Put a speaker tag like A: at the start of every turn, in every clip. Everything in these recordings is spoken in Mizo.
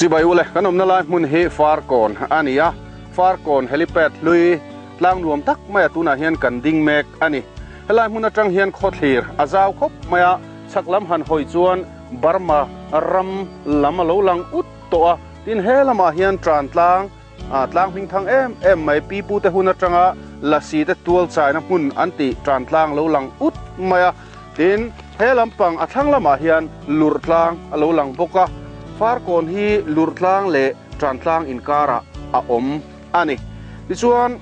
A: Chibai ule, kan awmna lai hmun hi Farkawn a ni a, Farkawn helipad hlui tlang nuam tak maia tunah hian kan ding mek a ni. Helai hmun atang hian khawthlir a zau khawp mai a, chhak lam han hawi chuan Burma ram lam a lo lang ut tawh a, tin he lamah hian tan tlang tlang hming thang em em mai pi pute hun atanga lasi te tual chaina hmun an tih tan tlang lo lang ut mai a, tin he lampang a thlang lamah hian lurh tlang a lo lang bawk a, Farkawn hi lurh tlang leh tan tlang inkarah a awm a ni. Tichuan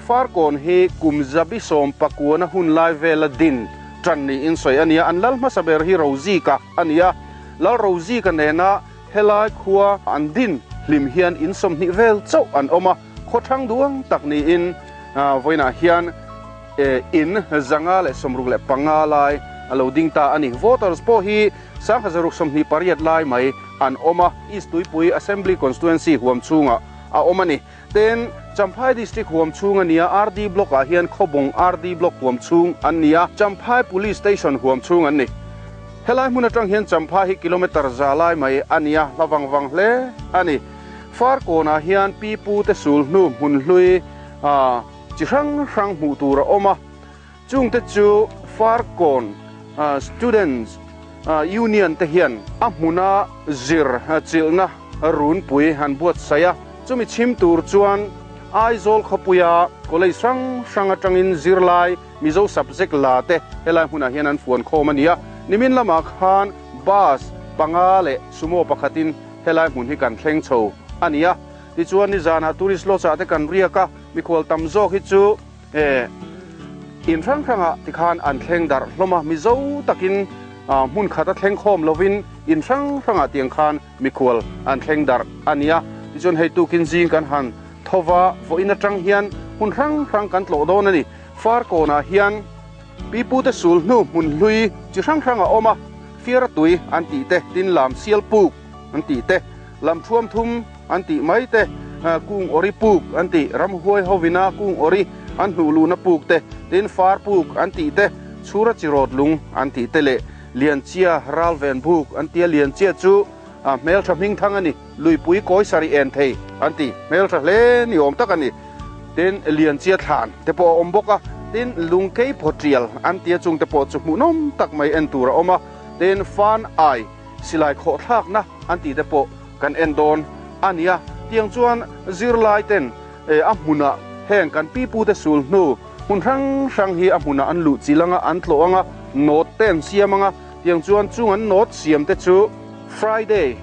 A: Farkawn hi kum zabi sawm pakuana hun lai vela din tan niin sawi a ni a, an lal hmasa ber hi Rozika a ni a, Lal Rozika nena helai khua an din hlim hian in sawmhnih vel chauh an awm a, khaw thang duang tak niin vawiinah hian in 165 lai a lo ding ta a ni. Voters pawh hi 1628 lai mai an awm a, East Tuipui Assembly Constituency huam chhungah a awm a ni. Tin, Champhai District huam chhung a ni a, RD Block ah hian Khawbung RD Block huam chhung an ni a, Champhai Police Station huam chhung an ni. Helai hmun atang hian Champhai hi kilometre za lai mai a ni a, hla vang vang hle a ni. Farkawnah hian pi pu te sul hnu hmun hlui chi hrang hrang hmuh tur a awm a, chungte chu Farkawn Students Union te hian a hmuna zir chilhna runpui an buatsaih a, chumi chhim tur chuan Aizawl khawpuia college hrang hrang atangin zirlai Mizo subject la te helai hmunah hian an fuan khawm a ni a, nimin lamah khan bus panga leh sumo pakhatin helai hmun hi kan thleng chho a ni a, tichuan nizanah tourist lodge ah te kan riak a, mikhual tam zawk hi chu in hrang hrangah tikhan an thleng darh hlawm a, Mizo takin hmun khat a thleng khawm lovin in hrang hrangah tiang khan mikhual an thleng darh a ni a. Tichuan hei tukin zing kan han tho va, vawiin atang hian hmun hrang hrang kan tlawh dawn a ni. Farkawnah hian pipute sul hnu hmun hlui chi hrang hrang a awm a, fiara tui an tih te, tin lam sial puk an tih te, lam thuam thum an tih mai te, kung awri puk an tih, ramhuai hovina kung awri an hnuh luhna puk te, tin far puk an tih te, chhura chi rawt lung an tih te leh Lianchia ralven buk an ti a, Lianchia chu hmeltha hming thang a ni, luipui kawi sarih en thei an ti, hmeltha hle ni awm tak a ni. Tin, Lianchia thlan te pawh a awm bawk a, tin Lungkei phawtial an ti a, chung te pawh chu hmuhnawm tak mai en tur a awm a, tin Fan Ai silai khawhthlakna an tih te pawh kan en dawn a ni a, tiang chuan zirlai ten a hmunah heng kan pipute sul hnu hmun hrang hrang hi a hmunah an luh chilh anga an tlawh anga note te an siam anga, tiang chuan chung an note siam te chu Friday,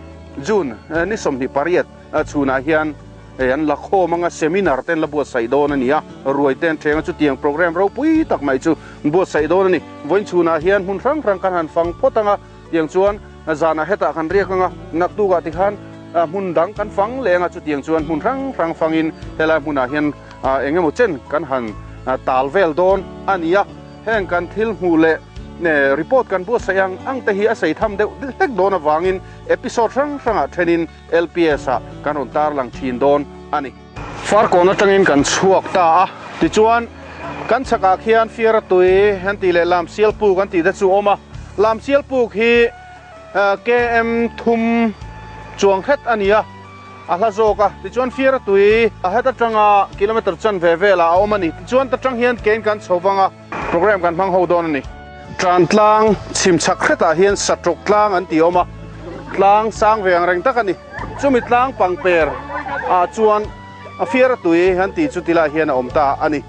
A: June ni 28 chhunah hian an la khawm anga seminar te an la buatsaih dawn a ni a, ruai te an thenga chutiang program ropui tak mai chu an buatsaih dawn a ni. Vawiin chhunah hian hmun hrang hrang kan han fang phawt anga, tiang chuan zanah hetah kan riak anga, naktukah tikhan hmun dang kan fang leh anga, chutiang chuan hmun hrang hrang fangin helai hmunah hian eng emaw chen kan han tal vel dawn a ni a. Heng kan thil hmuh leh report kan buatsaih ang ang te hi a sei tham deuh hlek dawn avangin episode hrang hrangah thenin LPS ah kan rawn tarlang thin dawn a ni. Farkawn atangin kan chhuak ta a, tichuan kan chhakah khian Fiara tui an tih leh Lamsial puk an tih te chu a awm a, Lamsial puk hi KM thum chuang hret a ni a, a hla zawk a, tichuan Fiara tui a het atanga kilometer chanve velah a awm a ni, tichuan ta tang hian kein kan chho vang a, Program kan hmang ho dawn a ni. Tran tlang chhim chhak hretah hian Satrawk tlang an ti awm a, tlang sang ve ang reng tak a ni. Chumi tlang pangper ah chuan a fiara tui an tih chu tilai hian a awm ta a ni.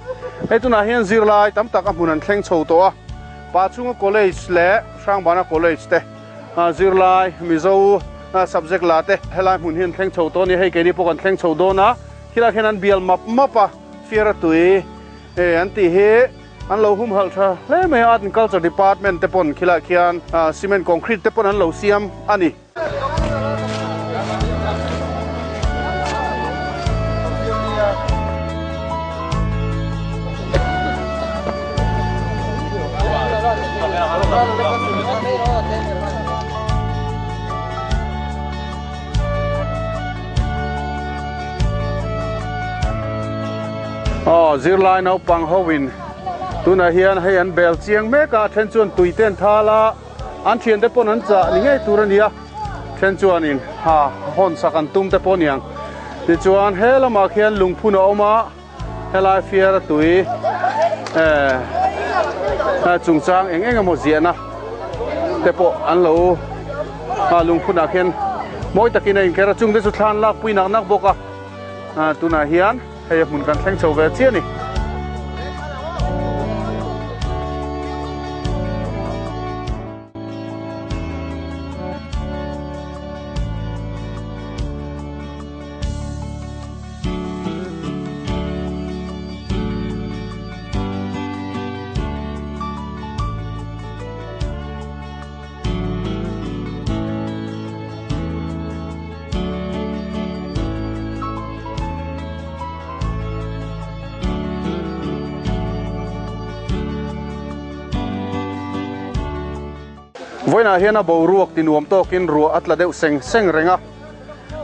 A: Hei tunah hian zirlai tam tak a hmun an thleng chho tawh a, Pachhunga College leh Hrangbana College te zirlai Mizo subject la te helai hmun hi an thleng chho tawh a ni. Hei keini pawh kan thleng chho dawn a, khilai khian an bial map map a, fiara tui. Hei an tih hi an lo humhalh tha hle mai a, Art and Culture Department te pawn khilaiah khian cement concrete te pawn an lo siam a ni. Aw zirlai naupang ho in tunah hian hei an bel chiang mek a, a then chuan tui te an thal a, an thiante pawn an chah ni ngei tur a ni a, Then chuanin ha hawn sak an tum te pawh aniang. Tichuan he lamah khian lungphun a awm a, helai fiara tui eh chungchang eng eng emaw ziahna te pawh an lo a lungphunah khian mawi takin a inker a, chungte chu thlan lak pui nak nak bawk a, tunah hian hei a hmun kan thleng chho ve chiah a ni. Vawiinah hian a boruak ti nuam tawkin ruah a tla deuh seng seng reng a,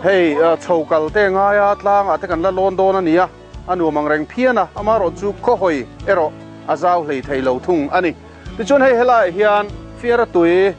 A: hei chho kal te ngaia tlangah te kan la lawn dawn a ni a, a nuam ang reng phian a, amaherawhchu khawhawi erawh a zau hlei thei lo thung a ni. Tichuan hei helaiah hian fiara tui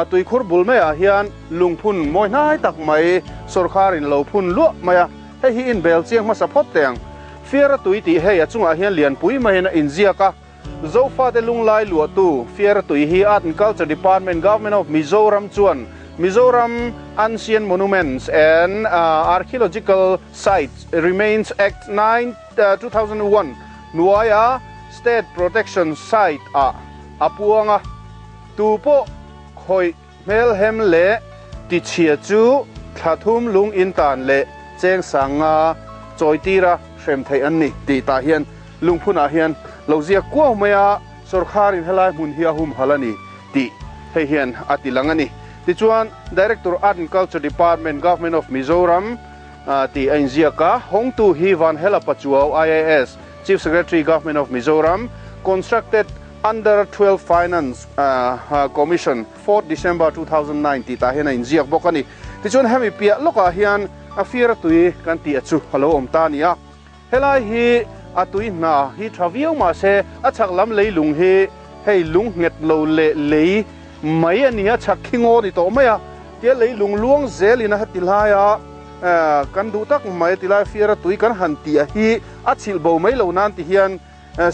A: tuikhur bul maiah hian lungphun mawi hnai tak mai sawrkharin a lo phun luah mai a, hei hi inbel chiang hmasa phawt teh ang. Fiara tui tih hei a chungah hian lianpui maiin a inziak a, Zofate lunglai luahtu Fiara tui hi Art and Culture Department, Government of Mizoram chuan Mizoram Ancient Monuments and Archaeological Sites Remains Act 2001 hnuaia State Protection Site ah a puang a, tu pawh khawih hmelhem leh tichhia chu thla thum lung in tan leh cheng sang nga chawi tira hrem theih an ni tih tah hian lungphunah hian lo ziak kuau mai a, sawrkharin helai hmun hi a humhalh a ni tih hei hian a ti lang a ni. Tichuan, Director Art and Culture Department, Government of Mizoram tih a inziak a, hawngtu hi Vanhela Pachuau, IAS, Chief Secretary, Government of Mizoram, constructed under 12 Finance Commission, 4th December 2009 tih tah hian a inziak bawk a ni. Tichuan hemi piah lawkah hian a fir a tui kan tih a chu a lo awm ta a ni a. Helai hi a tui hna hi tha viau mah se a chhak lam leilung hi hei lung nghet lo leh lei mai a ni a, chhak khi ngaw ni tawh mai a, tia leilung luang zelin a heti laia kan duh tak mai tilai fiara tui kan han tih a hi a chhilh bo mai lo nan ti hian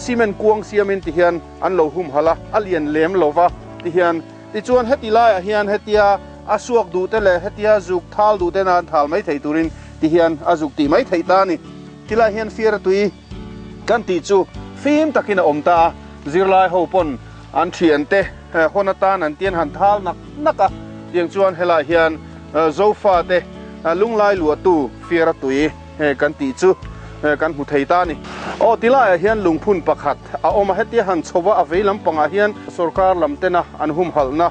A: cement kuang siamin ti hian an lo humhalh a, a lian lem lo va ti hian. Tichuan heti laiah hian hetia a suak duh te leh hetia zuk thal duh te nan thal mai thei turin ti hian a zuk tih mai theih ta a ni. Tilai hian fiara tui kan tih chu fim takin a awm ta a, zirlai ho pawn an thiante hawn atan an tian han thal nak nak a, tiang chuan helai hian Zofate lunglai luahtu fiara tui kan tih chu kan hmu thei ta a ni. Aw tilaiah hian lungphun pakhat a awm a, hetia han chho a, a vei lampangah hian sorkar lam tena an humhalhna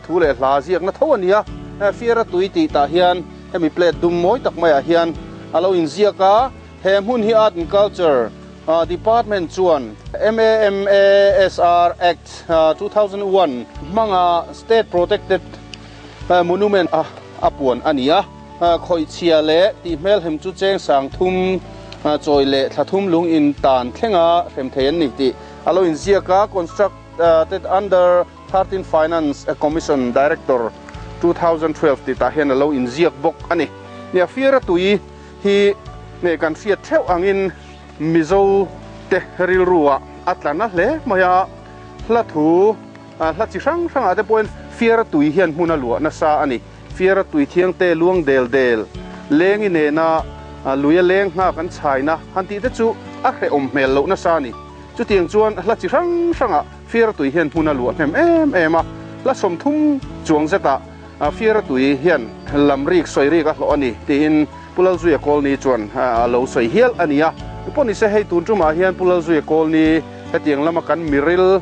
A: thu leh hla ziakna tho a ni a, fiara tui tih tah hian hemi plate dum mawi tak maiah hian a lo inziak a, he hmun hi Art and Culture Department chuan MAMASR Act 2001 hmanga State Protected Monument a a puan a ni a, khawihchhia leh tih hmelhem chu cheng sang thum chawi leh thla thum lung in tan thlenga hrem thei an ni tih a lo inziak a, Constructed under 13 Finance Commission Director 2012 tih tah hian a lo inziak bawk a ni. Nia Fiara tui hi kan hriat theuh angin Mizo te rilruah a tla na hle mai a, hla thu Hla chi hrang hrangah te pawhin fiara tui hian hmun a luah nasa a ni. Fiara tui thiang te luang del del, lengi nena lui a leng nghak an chhaina han tih te chu a hrehawm hmel loh nasa a ni. Chutiang chuan hla chi hrang hrangah fiara tui hian hmun a luah hnem em em a, hla 30 chuang zetah fiara tui hian lam rik sawi rik a hlawh a ni tiin Pu Lalzuia Kawlni chuan a lo sawi hial a ni a. Pawh nise hei tun tumah hian Pu Lalzuia Kawlni hetiang lama kan miril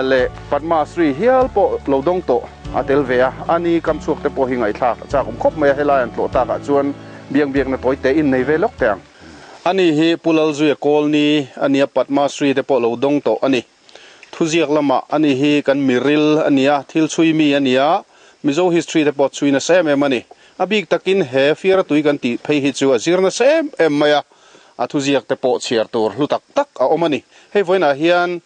A: leh Padma Shri hial pawh lo dawng tawh a tel ve a, a ni kam chhuak te pawh hi ngaihthlak a chak awm khawp mai a, helai an tlawh takah chuan biang biakna tawi te in nei ve lawk teh ang. A ni hi Pu Lalzuia Kawlni a nia Padma Shri te pawh lo dawng tawh a ni. Thuziak lamah a ni hi kan miril a nia, thil chhui mi a nia, Mizo history te pawh chhui nasa em em a ni. A bik takin he fiara tui kan tih phei hi chu a zir nasa em em mai a, a thuziak te pawh chhiar tur hlu tak tak a awm a ni. Hei vawiinah hian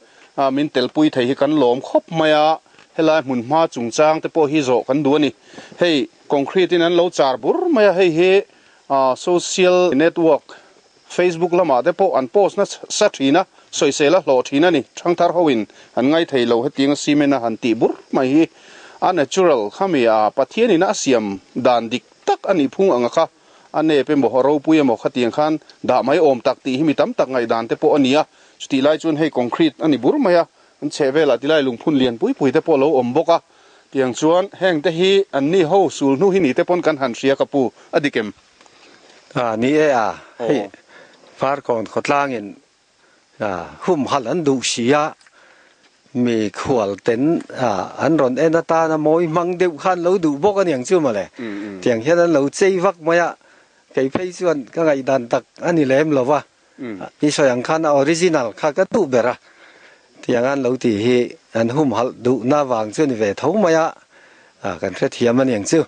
A: min telpui thei hi kan lawm khawp mai a, Helai hmun hma chungchang te pawh hi zawh kan duh a ni. Hei concrete in an lo char bur mai a, hei hi social network Facebook lamah te pawh an post nasa thin a, sawisel a hlawh thin a ni. Thangthar ho in an ngaithei lo hetiang a cement a han tih bur mai hi a natural khami a Pathian in a siam dan dik tak a nih phung anga kha a nep emaw a ropui emaw khatiang khan dah mai awm tak tih hi mi tam tak ngaihdan te pawh a ni a. Chutih lai chuan hei concrete a ni bur mai a, an chheh velah tilai lungphun lian pui pui te pawh a lo awm bawk a. Tiang chuan heng te hi an ni ho sul hnu hi ni te pawn kan han hria ka pu a dik em?
B: A ni e a, hei Farkawn khawtlangin humhalh an duh si a, mi khual ten an rawn en atana mawi hmang deuh kha an lo duh bawk a niang chu mawle. Tiang hian an lo chei vak mai a, kei phei chuan ka ngaihdan tak a ni lem lo va. I sawi ang khan a original kha ka duh ber a, tiang an lo tih hi an humhalh duhna vang chu a ni ve tho mai a, kan hrethiam a niang chu.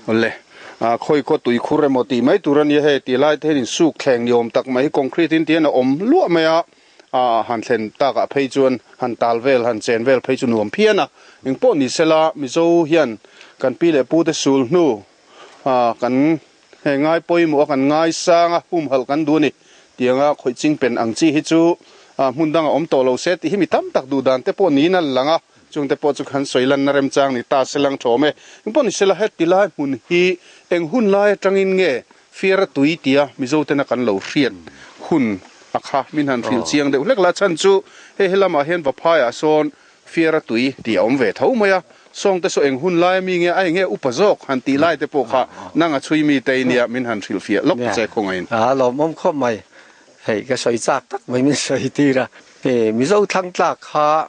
A: Awle, khawi khaw tui khur emaw tih mai tur a nia hei ti lai te hian insuk thleng ni awm tak mai hi concrete in tihian a awm luah mai a, han thlen takah phei chuan han tal vel han chen vel phei chu nuam phian a, engpawh ni sela Mizo hian kan pi leh pu te sul hnu kan He ngai pawimawh a kan ngaisang a, humhalh kan duh a ni. Tianga khawih ching pen ang chi hi chu hmun dang a awm tawh lo se tih hi mi tam tak duh dan te pawh niin a lang a, chung te pawh chu kan sawi lanna remchang ni ta se lang thawm e. Engpawh ni sela heti lai hmun hi eng hun lai atangin nge fiar a tui tia Mizo tena kan lo hriat hun a kha min han hrilh chiang deuh hlek la, chhan chu hei helamah hian Vaphaiah sawn Fiara tui tih a awm ve tho mai a, sawngte saw eng hun lai ami nge a eng nge upa zawk han tih lai te pawh kha nang a chhui mi te nia min han hrilh fiah lawk che khawngaiin.
B: A lawmawm khawp mai, hei ka sawi chak tak mai min sawi tir a, hei Mizo thlang tlak kha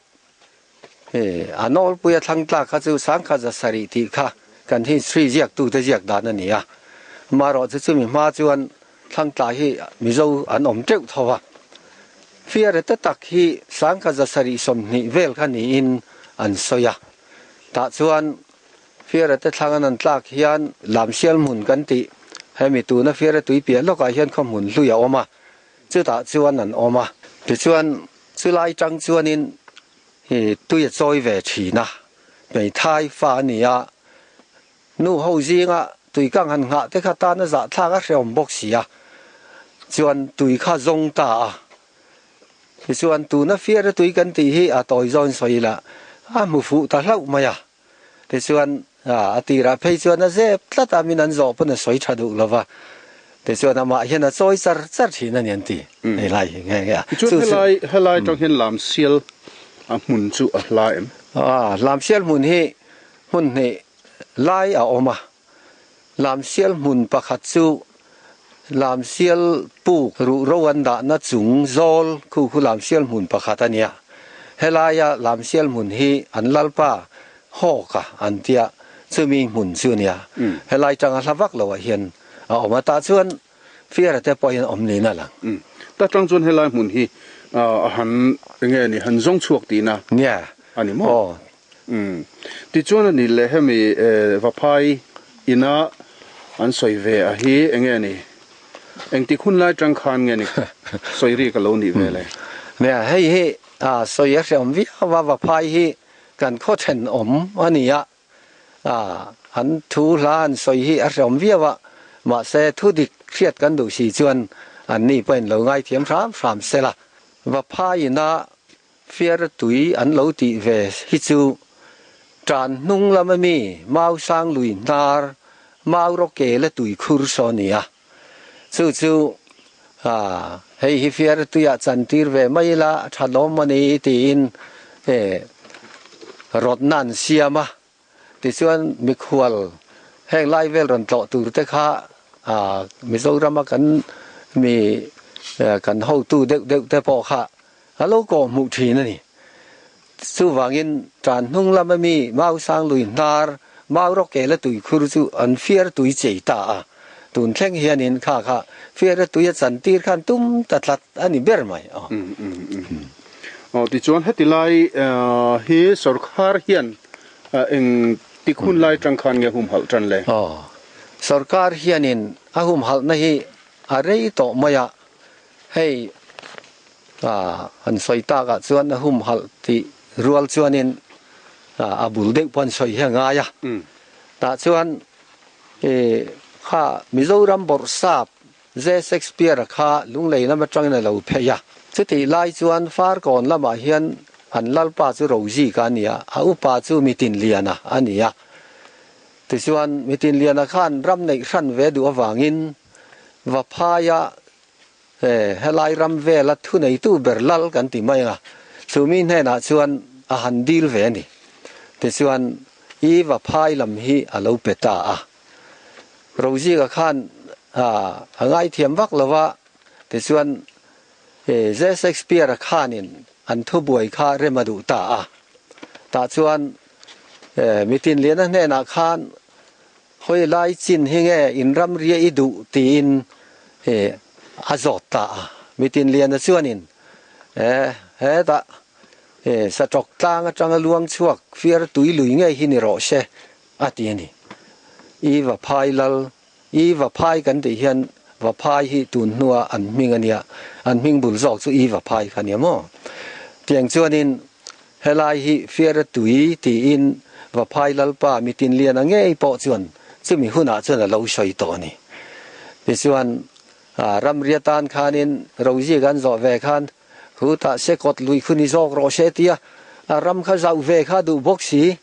B: hei a nawlpuia thlang tlak kha chu sangkhat za sarih tih kha kan history ziaktute ziak dan a ni a, amaherawhchu chumi hma chuan Thlang tla hi Mizo an awm teuh tho a, fiara te tak hi sangkhat zasarih 20 vel kha niin an sawi a. Tah chuan fiara te thlang an an tlak hian Lamsial hmun kan tih hemi tuna fiara tui piah lawkah hian khaw hmun hlui a awm a, chutah chuan an awm a. Tichuan chulai tang chuanin tui a chawi ve thin a, hmeithai fa a ni a, Nu ho zinga tui kang han nghah te kha tan a zahthlak a hrehawm bawk si a, chuan tui kha zawng ta a. Tichuan tuna fiara tui kan tih hi a tawi zawn sawi ila a hmu fuh ta hlauh mai a. Tichuan a tirah phei chuan a zep tlat a, min an zawh pawn a sawi tha duh lo va. Tichuan amah hian a chawi char char thin a ni an ti hei lai hi nghe nghe a.
A: Tichuan helai helai tang hian Lamsial a hmun chu a hla em?
B: Lamsial hmun hi hmun hnih lai a awm a, Lamsial hmun pakhat chu Lamsial puk ruhro an dahna chung zawl khu khu Lamsial hmun pakhat a nia. Helaia Lamsial hmun hi an lalpa Hawka an tia chumi hmun chu a nia. Helai tanga hla vak loah hian a awm a, tah chuan Fiara te pawh hian awm niin a lang.
A: Ta tang chuan helai hmun hi a han enge ni han zawng chhuak tihna a ni maw? Umm. Tichuan a ni leh hemi Vaphai ina an sawi ve a hi enge a ni? Engtik hun lai tang khan nge ni sawi ri ka lo nih ve le?
B: Nia, hei hi sawi a hreawm viau a, Vaphai hi kan khaw thenawm a ni a, an thu hla an sawi hi a hreawm viau a, mahse thu dik hriat kan duh si chuan an ni pawhin lo ngaithiam hram hram sela. Vaphai ina Fiara tui an lo tih ve hi chu tan hnung lam a mi mau sang lui hnar mau rawk ke la tui khur saw a ni a. Chu chu hei hi fiara tuiah chan tir ve mai ila a tha lawm a ni tiin rawtna an siam a. Tichuan mikhual heng lai vel rawn tlawh tur te kha Mizorama kan mi kan hotu deuh deuh te pawh kha a lo kawh hmuh thin a ni. Chuvangin tan hnung lama mi Mau Sang lui hnar Mau rawk ke la tui khur chu an fiar tui chei ta a. Tun thleng hianin kha kha fiara tui a chan tir khan tum ta tlat a ni ber mai.
A: Aw tichuan heti lai hi sorkar hian eng tik hun lai tang khan nge humhalh tan le?
B: Aw sorkar hianin a humhalhna hi a rei tawh mai a, hei an sawi takah chuan a humhalh tih rual chuanin. A bul deuh pawh an sawi hi a ngai a. Tah chuan kha Mizoram bawrhsap J. Shakespeare-a kha Lunglei lam atangin a lo phei a. Chutih lai chuan Farkawn lamah hian an lalpa chu Rozika a ni a, a upa chu Mitinliana a ni a. Tichuan Mitinliana khan ram neih hran ve duh avangin Vaphaia helai ram vela thuneitu ber lal kan ti mai a, chumi hnenah chuan a han dil ve a ni. Tichuan i Vaphai lam hi a lo pe ta a. Rozika khan a ngaithiam vak lo va, tichuan J. Shakespeare-a khanin an thubuai kha rem a duh ta a. Tah chuan Mitinliana hnenah khan hawi lai chin hi nge in ramria i duh tiin a zawt ta a. Mitinliana chuanin hetah Saṭawk tlang atanga luang chhuak fiar tui lui ngei hi ni rawh se a ti a ni. I Vaphai lal, I Vaphai kan tih hian Vaphai hi tun hnua an hming a nia, an hming bul zawk chu I Vaphai kha a nia maw? Tiang chuanin helai hi Fiara tui tiin Vaphai lalpa Mitinliana ngei pawh chuan chumi hunah chuan a lo sawi tawh a ni. Tichuan ramria tan khanin Rozi kan zawh ve khan Hu tah se kawt lui khu ni zawk rawh se tia a ram kha zauh ve kha duh bawk si.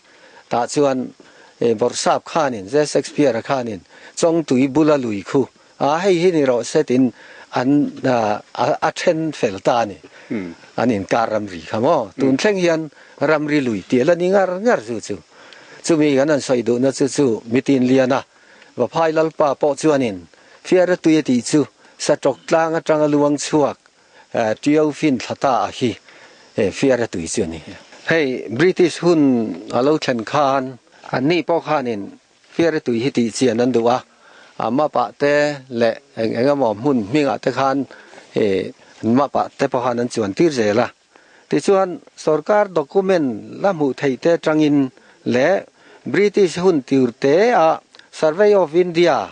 B: Tah chuan Bawrhsap khanin, J. Shakespeare-a khanin Chawngtui bula lui khu a hei hi ni rawh se tiin an a then fel ta a ni. An inkar ramri kha maw? Tun thleng hian ramri lui tih a la ni ngar ngar chu chu. Chumi kan han sawi duhna chu chu Mitinliana Vaphai Lalpa pawh chuanin Fiara tui a tih chu Saṭawk tlang atanga luang chhuak Tiau fin thla ta a hi Fiara tui chu a ni. Hei British hun a lo thlen khan an ni pawh khanin Fiara tui hi tih chian an duh a, a map ah te leh eng eng emaw hmun hmingah te khan an map ah te pawh khan an chuan tir zel a. Tichuan sorkar document la hmuh theih te atangin leh British hun tir te a Survey of India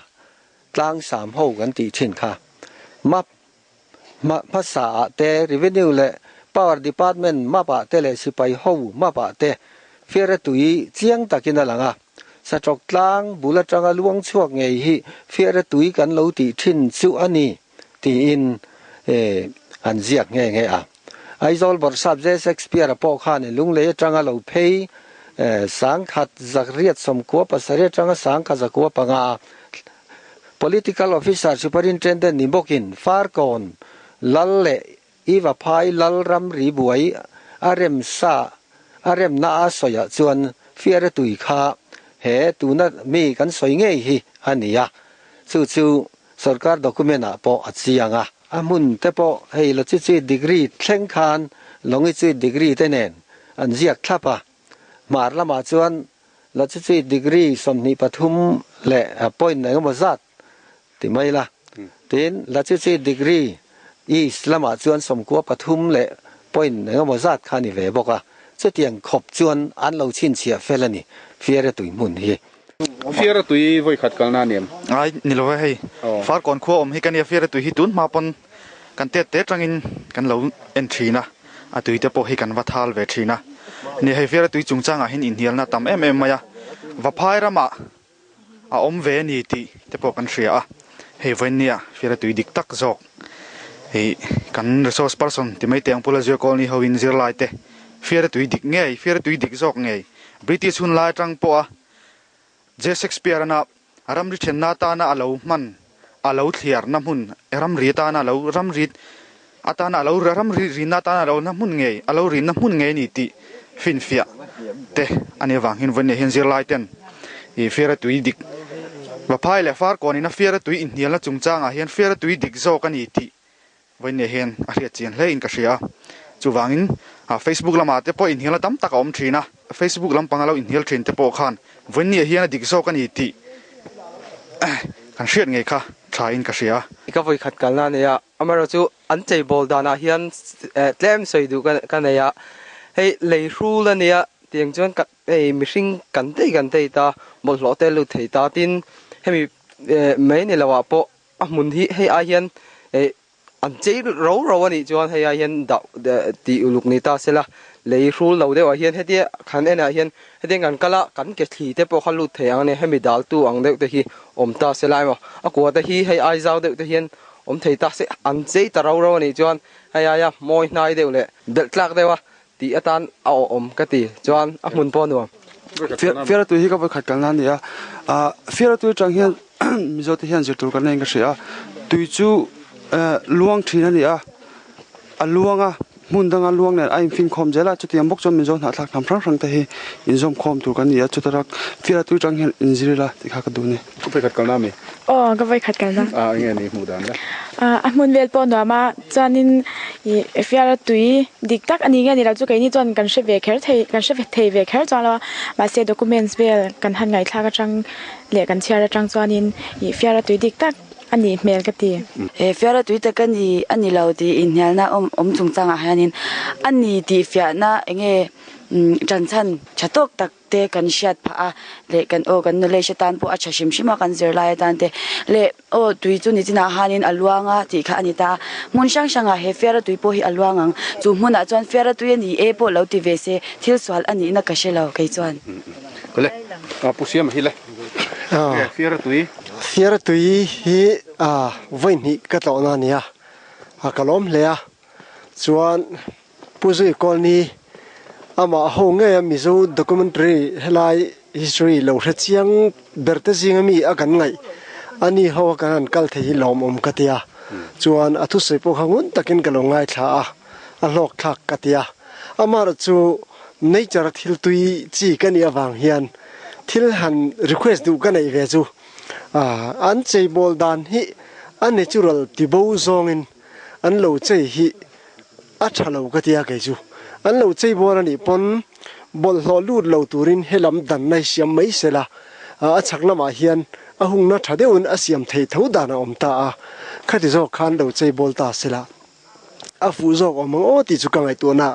B: tlang sam ho kan tih thin kha map Hmasa ah te Revenue leh Power Department map ah te leh sipai ho map ah te fiara tui chiang takin a lang a. Saṭawk tlang bul atanga luang chhuak ngei hi fiara tui kan lo tih thin chu a ni tiin an ziak nghe nghe a. Aizawl Bawrhsap J. Shakespeare-a pawh khan Lunglei atanga lo phei sangkhat zakriat sawmkua pasarih atanga sangkhat zakua panga Political Officer Superintendent ni bawkin Farkawn lal leh Ivaphai lal ramri buai a rem sa a remna a sawiah chuan Fiara tui kha he tuna mi kan sawi ngei hi a ni a, chu chu sorkar document ah pawh a chiang a. A hmun te pawh hei Lachichi degree thleng khan Longichi degree te nen an ziak thlap a, hmar lamah chuan Latitude degree 23 leh point engemaw zat ti mai la. Tin, latitude degree east lamah chuan 93 leh point engemaw zat kha a ni ve bawk a. Chutiang khawp chuan an lo chhinchhiah fel a ni, Fiara tui hmun hi.
A: Fiara tui vawi khat kalna a ni em?
C: Ai, ni lo e hei. Farkawn khua awm hi ka nia, Fiara tui hi tun hma pawn kan tet te atangin kan lo en thin a, a tui te pawh hi kan va thal ve thin a. Ni hei Fiara tui chungchangah hian inhnialna a tam em em mai a, Vaphai ramah a awm ve a ni tih te pawh kan hria a, hei vawinia Fiara tui dik tak zawk hei kan resource person ti mai teh ang Pula Zia Colony ho in zirlai te Fiara tui dik ngei, Fiara tui dik zawk ngei British hun lai atang pawha J. Shakespeare-ana ramri thenna atana a lo hman, a lo thliarna hmun, ramri atana a lo ramri atana a lo ramri rinna atana a lo na hmun ngei, a lo rinna hmun ngei a ni tih finfiah te a nih avang hian vawiin hian zirlai ten ih fiara tui dik Vaphai leh Farkawn ina fiara tui inhnialna chungchangah hian fiara tui dik zawk a ni tih Vawiin hian a hriat chian hle in ka hria a, chuvangin Facebook lamah te pawh inhnialna tam tak a awm thin a, Facebook lampanga lo inhnial thin te pawh khan vawiin hian a dik zawk a ni tih kan hriat ngei kha tha in ka hria.
D: Ka vawikhat kalna a nei a, amaherawhchu an cheibawl danah hian tlem sawi duh ka nei a, hei lei hrul a nia tiang chuan hei mihring kan tei kan tei ta, bawlhhlawh te a lut thei ta, tin hemi mai ni loah pawh A hmun hi hei ai hian eh An chei ro ro a nih chuan hei ah hian dah tih uluk ni ta sela lei hrul lo deuh ah hian hetia kan en ah hian hetiang kan kal a kan ke thli te pawh kha lut thei ang a ni hemi dal tu ang deuh te hi awm ta sela emaw a kua te hi hei ai zau deuh te hian awm thei ta se an chei ta ro ro a nih chuan hei aia mawi hnai deuh leh belh tlak deuh a tih atan a awh awm ka ti chuan a hmun pawh a nuam.
E: Fiara tui hi ka vawikhat kalna a ni a, Fiara tui atang hian Mizo te hian zir tur kan nei in ka hria a, tui chu luang thin a ni a, a luang a, hmun danga luang nen a infinkhawm zel a, chutiang bawk chuan Mizo hnahthlak hnam hrang hrang te hi inzawmkhawm tur kan ni a, chuta rak Fiara tui atang hian inzir ila tih kha ka duh a ni.
A: Ka vawikhat kalna a mi?
F: Aw, ka vawikhat kalna.
A: A, enge ni hmuh dan le?
F: A hmun vel pawh nuam a, chuanin ih fiara tui dik tak a ni nge ni lo chu keini chuan kan hre ve kher thei kan hre thei ve kher chuang lo a, mahse documents vel kan han ngaihthlak atang leh kan chhiar atang chuanin ih fiara tui dik tak a nih hmel ka ti.
G: He fiara tui tak a ni a ni lo tih inhnialna awm awm chungchangah hianin a ni tih fiahna enge ṭanchhan ṭha tawk tak te kan hriat phah a leh kan aw kan knowledge atan pawh a tha hrim hrim a kan zirlai atan te leh aw tui chu nichinah hanin a luang a tih kha a ni ta a hmun hrang hrangah he fiara tui pawh hi a luang ang chu hmunah chuan fiara tui a ni e pawh lo ti ve se thil sual a nihna ka hre lo kei chuan.
A: Kawle pu Siama hi le fiara tui.
H: Fiara tui hi vawi hnih ka tlawhna a ni a ka lawm hle a chuan Pu Zui Kawlni, amah ho ngei a Mizo documentary helai history lo hre chiang ber te zinga mi a kan ngaih a ni ho a kan han kal thei hi lawmawm ka tia. Chuan a thusawi pawh kha ngun takin ka lo ngaithla a, a hlawk thlak ka tia. Amaherawh chu nature a thil tui chi ka nih avang hian thil han request duh ka neih ve chu an cheibawl dan hi a natural tibo zawngin an lo chei hi A tha lo ka tia kei chu. An lo chei bual a nih pawn bawlhhlawh lut lo turin helam danna hi siam mai se la, a chhak lamah hian a hungna tha deuhin a siam theih tho dan a awm ta a, khati zawk khan lo chei bawl ta se la, a fuh zawk awm ang aw tih chu ka ngaihtuahna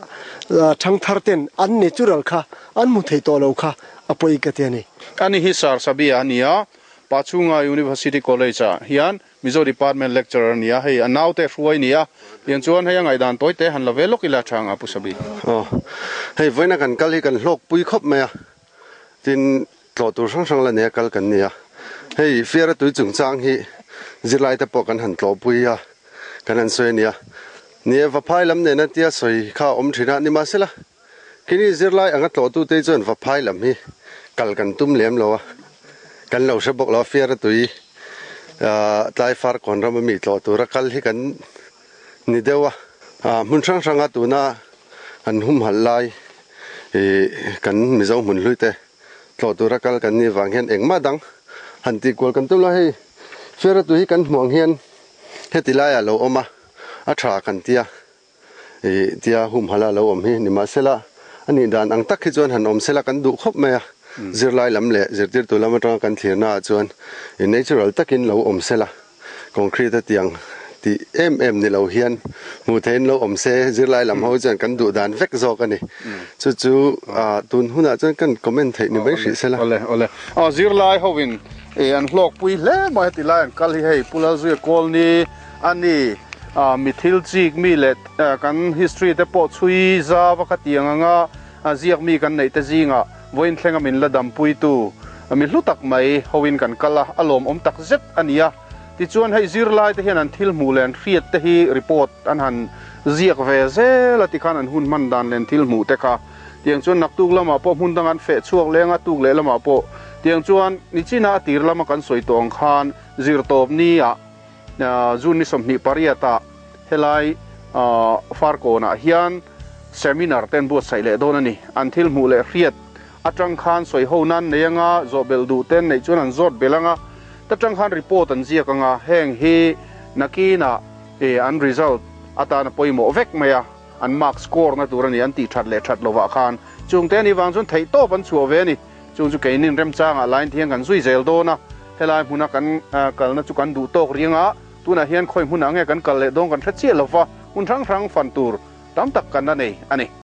H: ah thangthar ten an natural kha an hmu thei tawh lo kha a pawi ka ti a ni.
A: Ani hi Sarsabia a ni a, Pachhunga University College-ah hian Mizo Department Lecturer a ni a, hei a naute hruai a ni a, tiang chuan hei a ngaihdan tawi te han la ve lawk ila tha ang a Pu Sabi.
I: Aw, hei vawiina kan kal hi kan hlawk pui khawp mai a, tin tlawh tur hrang hrang la nei a kal kan ni a, hei Fiara tui chungchang hi zirlai te pawh kan han tlawh pui a, kan han sawi a ni a, ni e Vaphai lam nena tia sawi kha a awm thin a, nimahsela Khini zirlai anga tlawhtute hi chuan Vaphai lam hi kal kan tum lem lo a, kan lo hre bawk lo a, Fiara tui tlai Farkawn rama mi tlawh tura kal hi kan ni deuh a, hmun hrang hranga tuna an humhalh lai kan Mizo hmun hlui te tlawh tura kal kan nih vang hian engmah dang han tih kual kan tum lo a, hei Fiara tui hi kan hmuh ang hian heti laiah a lo awm a, a tha kan ti a. Ih tia humhala lo awm hi nimahsela a nih dan ang tak hi chuan han awm sela kan duh khawp mai a, zirlai lam leh zirtirtu lam atanga kan thlirna ah chuan ih natural takin lo awm sela concrete a tiang tih em em ni lo hian hmuh theihin lo awm se zirlai lam ho chuan kan duh dan vek zawk a ni. Chu chu ah tun hunah chuan kan comment theih ni mai hrih sela.
A: Awle awle aw zirlai hovin ih an hlawkpui hle mai heti lai an kal hi hei Pu Lalzuia Kawlni A ni, mi thil chik mi leh kan history te pawh chhui zau a kha tiang anga ziak mi kan neih te zingah vawiin thlenga min la dampuitu mi hlu tak mai hoin kan kal a, a lawmawm tak zet a ni a. Tichuan hei zirlai te hian an thil hmuh leh an hriat te hi report an han ziak ve zel a tikhan an hun hman dan leh an thil hmuh te kha tiang chuan naktuk lamah pawh hmun dang an feh chhuak leng a, tuk leh lamah pawh tiang chuan nichina a tir lama kan sawi tawh ang khan zirtawp ni ah June ni 28 ah helai Farkawnah hian seminar te an buatsaih leh dawn a ni. An thil hmuh leh hriat atang khan sawi ho nan nei anga zawh belh duh te an neih chuan an zawt belh anga, ta tang khan report an ziak anga heng hi nakinah an result atana pawimawh vek mai a, an mark score na tur a ni an tih that leh that lovah khan chung te a nih vang chuan theihtawp an chhuah ve a ni. Chung chu keinin remchangah line thiang kan zui zel dawn a, helai hmuna kan kalna chu kan duh tawk riang a, tunah hian khawi hmunah nge kan kal leh dawn kan hre chiah lo va, hmun hrang hrang fan tur tam tak kan la nei a ni.